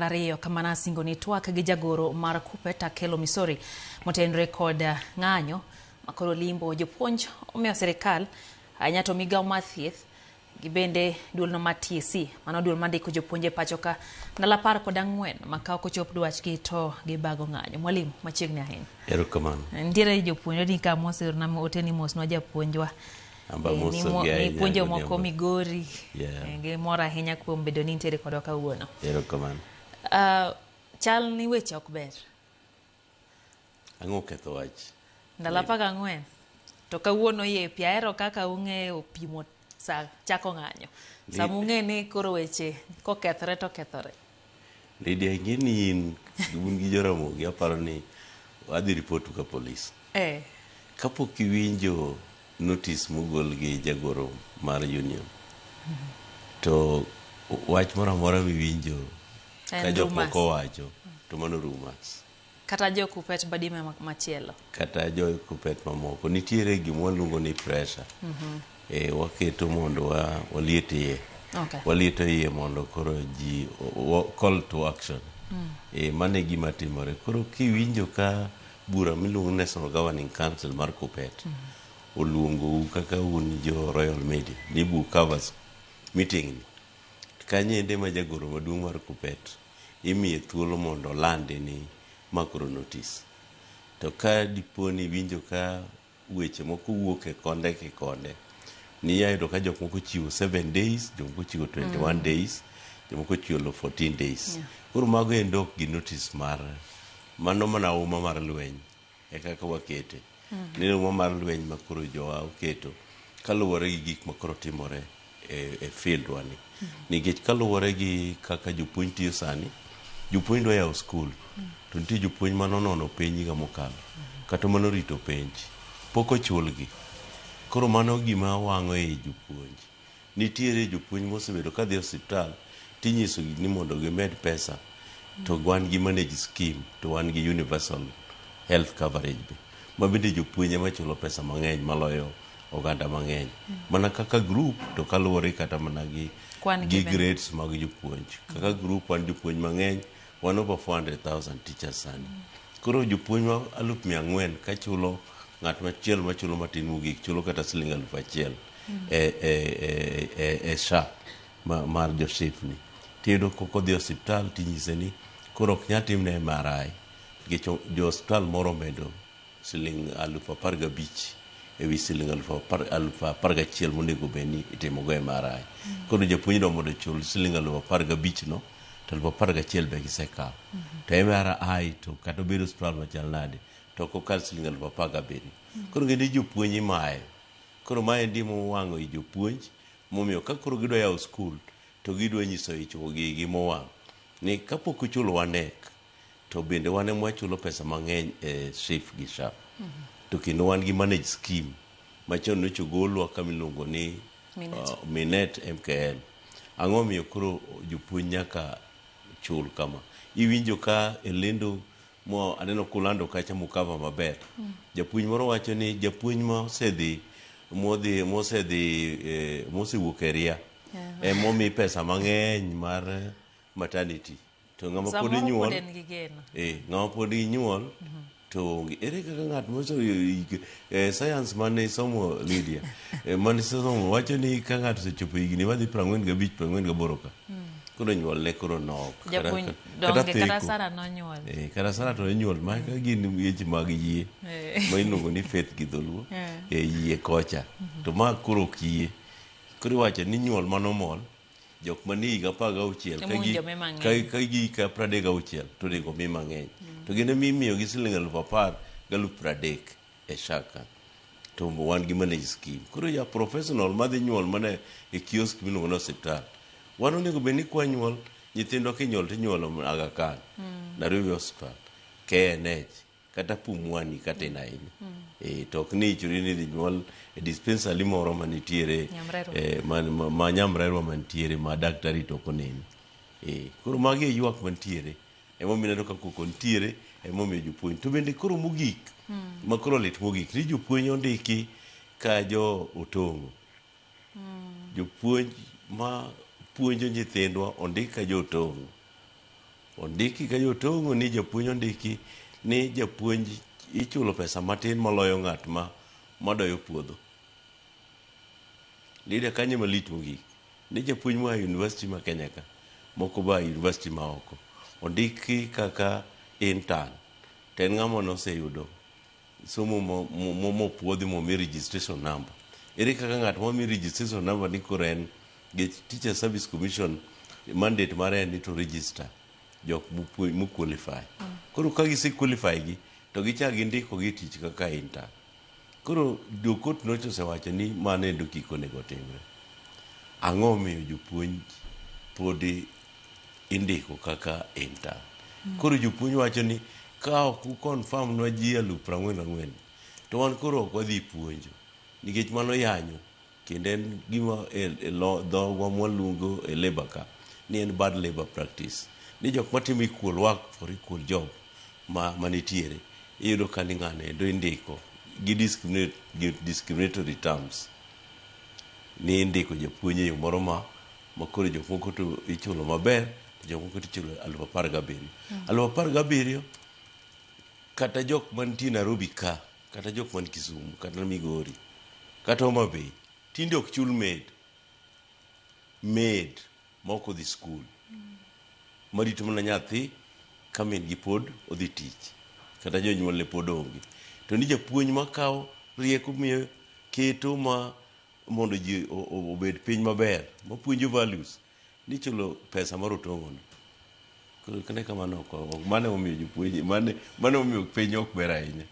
Ariyo kamana singo ni twak gi jagoro mar Kuppet Akelo Misori motenore kod ng'anyo makoro limbo jopuonj omiyo sirikal ahinya to migawo mar thieth gi bende duolno mar TSC mano duol mandiko jopuonj e pacho ka ndalo 14 ma ka ok ochop dwachgi to gibago ng'anyo. Mwalimu machiegni ahinya. Erokamano. Nitiere jopuonjre ni ka moseorona ote ni mosnwa japuonjwa. Amba moso gi ahinya. Nipuonjo moko Migori. Yeah. Gimor ahinya kuom bedo ni nitiere kodwa kawuono. Erokamano. Chal ni weche ok ber. Ang'o ketho wach? Ndalo 14 to kawuono yepi ahero kaka ung'eyo pimo sa chako ng'anyo. Sama ung'e ni koro weche kokethore to kethore. Lydia, ing'e ni in un gi Joramogi aparo ni adhi report ka polis. Kapok iwinjo notice mogol gi jagoro mar union to wach moro amora miwinjo ka En jok rumors. moko wacho to mano rumors. Kata jo Kuppet badi machielo. Kata jo Kuppet mamoko nitiere gima waluongo ni pressure. Waketo mondo waliet iye. Walieto iye mondo koro ji call to action. Mano e gima timore. Koro kiwinjo ka bura miluongo ni National Governing Council mar Kuppet oluongou kaka un jo Royal Media ni bu covers meeting ni. Kanyo ende ma jagoro maduong' mar Kuppet imiye thuolo mondo olandi ni ma koro notice. To ka dipo ni iwinjo ka weche moko wuok e konde ki konde, ninya yudo ka jok moko chiwo 7 days, jok moko chiwo 21 days, jok moko chiwo 14 days. Koro mago endo ok gi notice mar mano mana uma mar lweny e kaka wakete. Ni uma mar lweny ma koro jowa oketo kaluwore gi gik ma koro timore e field wa ni. Nikech kaluwore gi kaka jopuonj tiyo sani, jopuonj dwa yawo skul to nitie jopuonj manonono penj higa mokalo kata manorito penj pok ochulgi. Koro mano gima wang'o i jopuonj. Nitiere jopuonj mosebedo kadhi e osiptal tinyisogi ni mondo gimed pesa to wan gi managed scheme to wan gi universal health coverage be ma bende jopuonj ema chulo pesa mang'eny maloyo oganda mang'eny. Mana kaka group to kaluwore kata mana gi Kwan gi gi bende. grades mag jopuonj. Kaka group wan jopuonj mang'eny wan over 400,000 teachers sani. Koro jopuonj ma 400,000 kachulo ng'at machielo machulo matin mogik chulo kata siling 1,000 e SHA mar jo SHIF ni. Tiyudo kodhi e osiptal tinyise ni koro ok nyal timne MRI nikech jo osiptal moro omedo siling 15,000 ewi siling 11,000 monego bed ni itimogo MRI. Koro japuonj dwa mondo ochul siling 15,000 no to 11,000 be gisekawo. To MRI to kata obedo osiptal machal nade to ok okal siling 17,000. Koro ng'e ni jopuonj imayo. Koro maendi mowang'o i jopuonj momiyo ka koro gidwa yawo skul to gidwa nyiso ich gi mowang' ni kapok uchulowa nek to bende wan ema wachulo pesa mang'eny e SHIF gi SHA. To kendo wan gi managed scheme machon nyocha ogolwa kama iluongo ni Minet. Minet MKL. Ang'o miyo koro jopuonj nyaka chul kama? Iwinjo ka e lendo mo aneno kulando kacha mukava maber. Japuonj moro wacho ni japuonj ma osedhi modhi mosedhi mosewuok e ria emomi pesa mang'eny mar maternity. To ng'ama pod Samoro pod inyuol en gi geno. Ng'ama pod inyuol to onge. Ere kaka ng'at mose science mane isomo Lydia, mane isomo wacho ni ka ng'ato osechopo higni madhi 45 48 ka koro nyuolne koro nok. Japuonj Kata donge kata theko. Sara nonyuol. Kata Sara to nonyuol ma ka gin weche mag yie ma iluongo ni faith gi dholuo yie kocha. To ma koro ok yie. Koro iwacho ni nyuol manomol jok manie higa 16 Ema owinjo mi mang'eny. ka gi ka 36 to onego mi mang'eny. To gin ema imiyogi siling 10,000 gi 30,000 e SHA ka. To wan gi managed scheme. Koro ja professional madhi nyuol mana e kiosk miluongo ni osiptal. Wan onego bed ni kwanyuol nyithindwa kinyuol tinyuolo Aga Khan, Nairobi Hospital, KNH kata Pumwani kata ahinya. To ok ni ichuri ni idhi nyuol e dispensary moro manitiere Nyamrerwa. Ma Nyamrerwa mantiere ma daktari to ok oneni. Koro magi e ywak mantiere. Emomiyo ineno ka koko nitiere, emomiyo jopuonj. To bende koro mogik, ma koro lit mogik, ni jopuonj ondiki ka jo otong'o. Jopuonj ma puonjo nyithindwa ondik ka jo otong'o. Ondiki ka jotong'o ni japuonj ondiki ni japuonj ichulo pesa matin moloyo ng'at ma madoyo puodho. Lydia kanyo malich mogik ni japuonj moa e university ma Kenya ka moko ba university ma oko ondiki kaka intern to en ng'ama noseyudo somo mopuodhi momi registration number. Ere kaka ng'at momi registration number ni koro en gi Teacher Service Commission mandate mare en ni to register jok mo qualify. Koro ka gise qualify gi to gichak gindiko gi e tich kaka intern. Koro jokot nocha osewacho ni mano endo kik onego timre. Ang'o omiyo jopuonj podi indiko kaka intern? Koro jopuonj wacho ni ka ok u confirm nwa ji 44,000 to wan koro ok wadhi puonjo nikech mano yanyo kendo en gima e dhogwa mwaluongo e labor ka ni en bad labor practice ni jok matimo equal work for equal job ma manitiere iyudo ka ni ng'ano endo indiko gi discriminatory terms ni indiko japuonj e yo moro ma koro jok moko to ichulo maber to jok moko to ichulo 17,000. 17,000 kata jok mantie Nairobi ka kata jok man Kisumu kata Migori kata Homa Bay tinde ok chul maid ma ok odhi skul marito mana nyathi ka min gi pod odhi tich kata jonyuolne pod onge to ni japuonj makawo rieko miyo keto ma mondo ji obed piny maber mapuonjo values ni chulo pesa mar otong'ono. Koro kane kamano ok mano emomiyo jopuonj mano emomiyo piny ok ber ahinya.